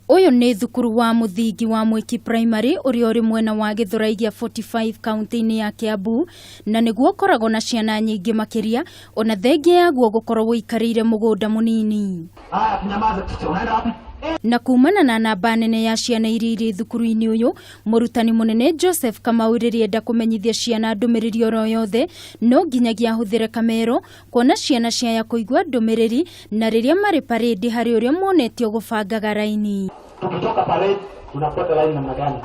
Ũyũ nĩ thukuru wa mũthingi wa Mwiki Primary ũrĩa ũrĩ mwena wa Gĩthũrai gĩa 45 kaunti-inĩ ya Kiambu, na nĩguo ũkoragwo na ciana nyingĩ makĩria ona thengia yaguo gũkorwo ũikarĩire mũgũnda mũnini. Na kumana na namba nene ya ciana iria irĩ thukuru-inĩ ũyũ, mũrutani mũnene Joseph Kamau rĩrĩa enda kũmenyithia ciana ndũmĩrĩri oro yothe no nginyagia ahũthĩre kamero kuona ciana ciaya kũigua ndũmĩrĩri, na rĩrĩa marĩ parade harĩ ũrĩa monetio gũbangaga raini. Tukitoka parade tunafuata line namna gani?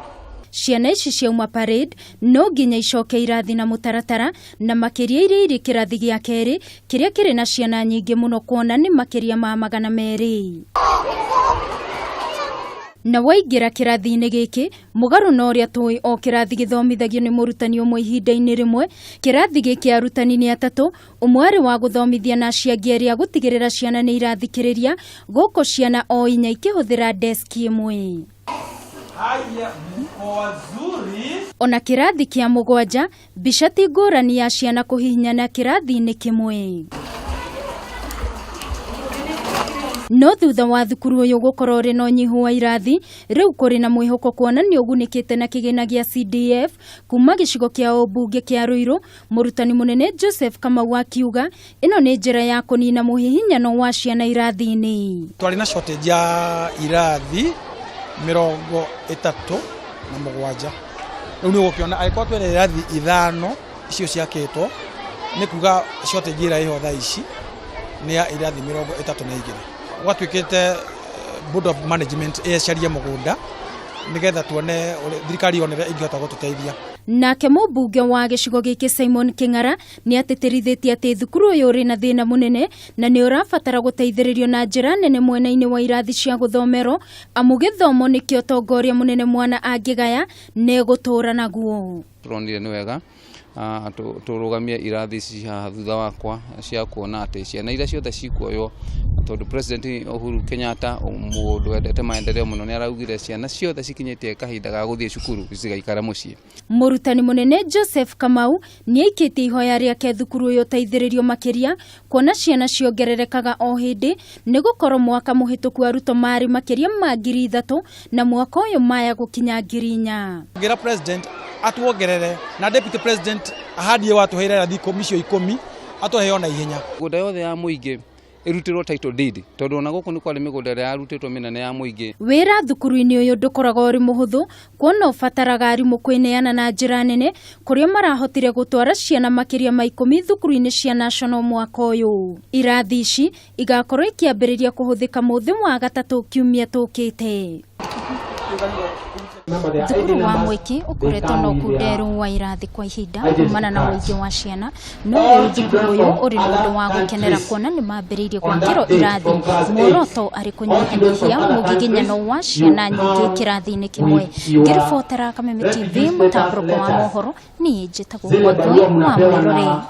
Ciana ici ciauma parade no nginya icoke irathi na mũtaratara, na makĩria iria irĩ kĩrathi gĩa kerĩ kĩrĩa kĩrĩ na ciana nyingĩ mũno kuona nĩ makĩria ma 200. Na waingĩra kĩrathi-inĩ gĩkĩ mũgarũ na ũrĩa tũĩ o kĩrathi gĩthomithagio nĩ mũrutani ũmwe ihinda-inĩ rĩmwe, kĩrathi gĩkĩ arutani nĩ atatũ, ũmwe arĩ wa gũthomithia na acio angĩ erĩ a gũtigĩrĩra ciana nĩ irathikĩrĩria, gũkũ ciana o inya ikĩhũthĩra deski ĩmwe. Haya, mko wazuri. Ona kĩrathi kĩa mũgwanja, mbica ti ngũrani ya ciana kũhihinyana kĩrathi-inĩ kĩmwe. No thutha wa thukuru ũyũ gũkorwo ũrĩ na ũnyihu wa irathi, rĩu kũrĩ na mwĩhoko kuona nĩ ũgunĩkĩte na kĩgĩna gĩa CDF kuma gĩcigo kĩa ũmbunge kĩa Ruiru. Mũrutani mũnene Joseph Kamau akiuga ĩno nĩ njĩra ya kũnina mũhihinyano wa ciana irathi-inĩ. Twarĩ na shortage ya irathi 37. Rĩu nĩ ũgũkĩona angĩkorwo twĩna irathi 5 icio ciakĩtwo, nĩ kuga shortage ĩrĩa ĩho thaa ici nĩ ya irathi 32. Gwatuĩkĩte board of management ĩcarie mũgũnda nĩgetha tuone thirikari yone ũrĩa ĩngĩhota gũtũteithia. Nake mũmbunge wa gĩcigo gĩkĩ Simon Kĩng'ara nĩ atĩtĩrithĩtie atĩ thukuru ũyũ ũrĩ na thĩna mũnene na nĩ ũrabatara gũteithĩrĩrio na njĩra nene mwena-inĩ wa irathi cia gũthomerwo, amu gĩthomo nĩkĩo tongoria mũnene mwana angĩgaya nĩ egũtũra naguo. Tũronire nĩ wega tũrũgamie irathi ici haha thutha wakwa cia kuona atĩ ciana iria ciothe cikuoywo, tondũ President Uhuru Kenyatta, mũndũ wendete maendeleo mũno, nĩ araugire ciana ciothe cikinyĩtie kahinda ga gũthiĩ cukuru cigaikara mũciĩ. Mũrutani mũnene Joseph Kamau nĩ aikĩtie ihoya rĩake thukuru ũyũ ũteithĩrĩrio makĩria kuona ciana ciongererekaga o hĩndĩ, nĩ gũkorwo mwaka mũhĩtũku arutwo marĩ makĩria ma 3,000 na mwaka ũyũ maya gũkinya 4,000. Ngĩra president atuongerere na deputy president ahadi watũheire irathi 10 icio 10 atũhe ona ihenya. Mĩgũnda yothe ya mũingĩ ĩrutĩrwo title deed, tondũ ona gũkũ nĩ kwarĩ mĩgũnda ĩrĩa yarutĩtwo mĩnene ya mũingĩ. Wĩra thukuru-inĩ ũyũ ndũkoragwo ũrĩ mũhũthũ kuona ũbataraga arimũ kwĩneana na njĩra nene, kũrĩa marahotire gũtwara ciana makĩria ma 10 thukuru-inĩ cia national mwaka ũyũ. Irathi ici igakorwo ikĩambĩrĩria kũhũthĩka mũthĩ wa gatatũ kiumia tũkĩte. Thukuru wa Mwiki ũkoretwo na ũkunderu wa irathi kwa ihinda kumana na ũingĩ wa ciana, no rĩu thukuru ũyũ ũrĩ na ũndũ wa gũkenera kuona nĩ mambĩrĩirie gwakĩrwo irathi, muoroto arĩ kũnyihanyihia mũgiginyano wa ciana nyingĩ kĩrathi-inĩ kĩmwe. Ngĩribotera Kameme TV mũtambũrũko wa mohoro, niĩ njĩtagwo Wangũi wa Mwĩrore.